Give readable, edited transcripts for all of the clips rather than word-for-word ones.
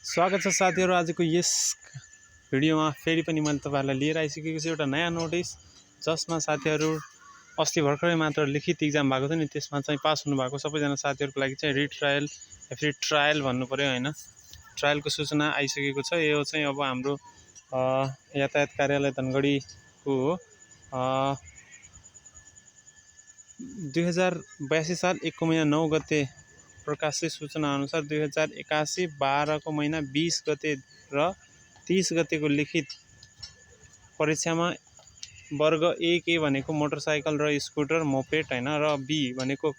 स्वागत छ साथीहरु। आजको यस भिडियोमा फेरि पनि मैले तपाईहरुलाई लिएर आइसकेको छु एउटा नयाँ नोटिस, जसमा साथीहरु अस्ति भर्खरै मात्र लिखित एक्जाम भएको थियो नि, त्यसमा चाहिँ पास हुनु भएको सबैजना साथीहरुको लागि चाहिँ रिट्रायल या फेरि ट्रायल भन्नु पर्यो हैन, ट्रायलको सूचना आइसकेको छ। यो चाहिँ अब हाम्रो यातायात कार्यालय धनगढीको हो। 2082 साल 1 को महिना 9 गते प्रकाशित सूचना अनुसार 2081 12 को महिना 20 गते र 30 गते को लिखित परीक्षामा वर्ग 1A भनेको मोटरसाइकल र स्कुटर मोपेड हैन, र B भनेको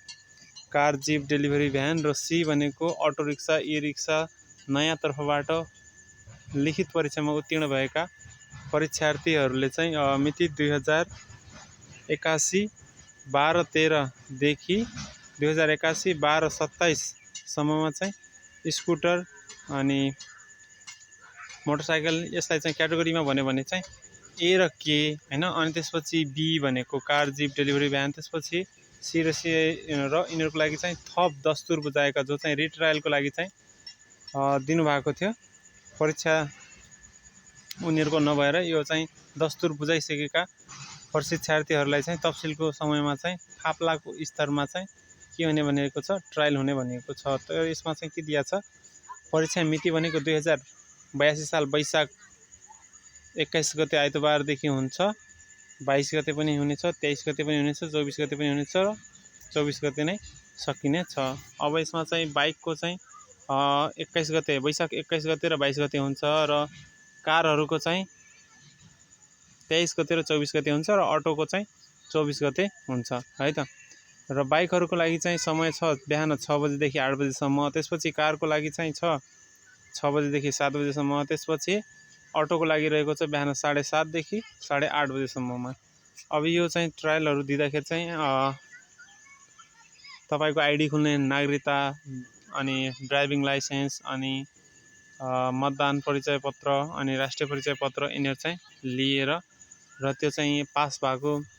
कार जीप डेलिभरी भ्यान र C भनेको अटो रिक्सा ई रिक्सा नयाँ तर्फबाट लिखित परीक्षामा उत्तीर्ण भएका परीक्षार्थीहरूले चाहिँ मिति 2081 12 13 देखि 2081 12 27 सम्ममा चाहिँ स्कुटर अनि मोटरसाइकल यसलाई चाहिँ क्याटेगोरीमा भन्यो भने चाहिँ ए र के हैन, अनि त्यसपछि बी भनेको कार जीप डेलिभरी भ्यान, त्यसपछि सी र सी र यिनीहरूको लागि चाहिँ थप दस्तुर बुझाएका जो चाहिँ रिट्रायलको लागि चाहिँ दिनुभएको थियो परीक्षा उनीहरूको नभएर यो चाहिँ दस्तुर बुझाइसकेका परीक्षार्थीहरूलाई चाहिँ तफसिलको समयमा चाहिँ फाप्लाको स्तरमा चाहिँ के हुने भनेको छ, ट्रायल हुने भनेको छ। त यसमा चाहिँ के दिया छ, परीक्षा मिति भनेको 2082 साल वैशाख 21 गते आइतबारदेखि हुन्छ, 22 गते पनि हुनेछ, 23 गते पनि हुनेछ, 24 गते पनि हुनेछ र 24 गते नै सकिने छ। अब यसमा चाहिँ बाइकको चाहिँ 21 गते वैशाख 21 गते र 22 गते हुन्छ, र कारहरूको चाहिँ 23 गते र 24 गते हुन्छ, र अटोको चाहिँ 24 गते हुन्छ है त। र बाइकहरूको लागि चाहिँ समय छ बिहान 6 बजेदेखि 8 बजेसम्म, त्यसपछि कारको लागि चाहिँ 6 बजेदेखि 7 बजेसम्म, त्यसपछि अटोको लागि रहेको छ बिहान 7:30 देखि 8:30 बजेसम्ममा। अब यो चाहिँ ट्रायलहरू दिँदाखेरि चाहिँ तपाईको आइडी खुल्ने, नागरिकता अनि ड्राइभिङ लाइसेन्स अनि मतदान परिचय पत्र अनि राष्ट्रिय परिचय पत्र यिनीहरू चाहिँ लिएर, र त्यो चाहिँ पास भएको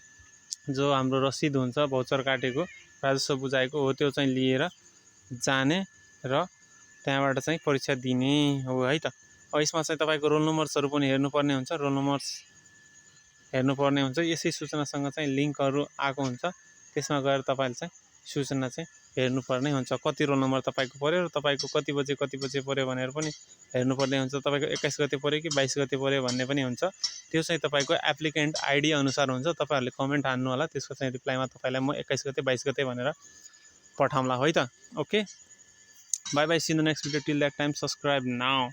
जो हाम्रो रसिद हुन्छ भौचर काटेको राजस्व बुझाएको हो त्यो चाहिँ लिएर जाने र त्यहाँबाट चाहिँ परीक्षा दिने हो है त। अब यसमा चाहिँ तपाईको रोल नम्बर्सहरू पनि हेर्नुपर्ने हुन्छ, रोल नम्बर्स हेर्नुपर्ने हुन्छ। यसै सूचनासँग चाहिँ लिङ्कहरू आएको हुन्छ, त्यसमा गएर तपाईले चाहिँ सूचना चाहिँ हेर्नुपर्ने हुन्छ, कति रोल नम्बर तपाईको पर्यो र तपाईको कति बजे पर्यो भनेर पनि हेर्नुपर्ने हुन्छ। तपाईको 21 गते पर्यो कि 22 गते पर्यो भन्ने पनि हुन्छ। त्यो चाहिँ तपाईको एप्लिकेन्ट आइडी अनुसार हुन्छ। तपाईहरुले कमेन्ट हान्नु होला, त्यसको चाहिँ रिप्लाईमा तपाईलाई म 21 गते 22 गते भनेर पठाउँला है त। Okay, bye bye, see in the next video, till that time subscribe now.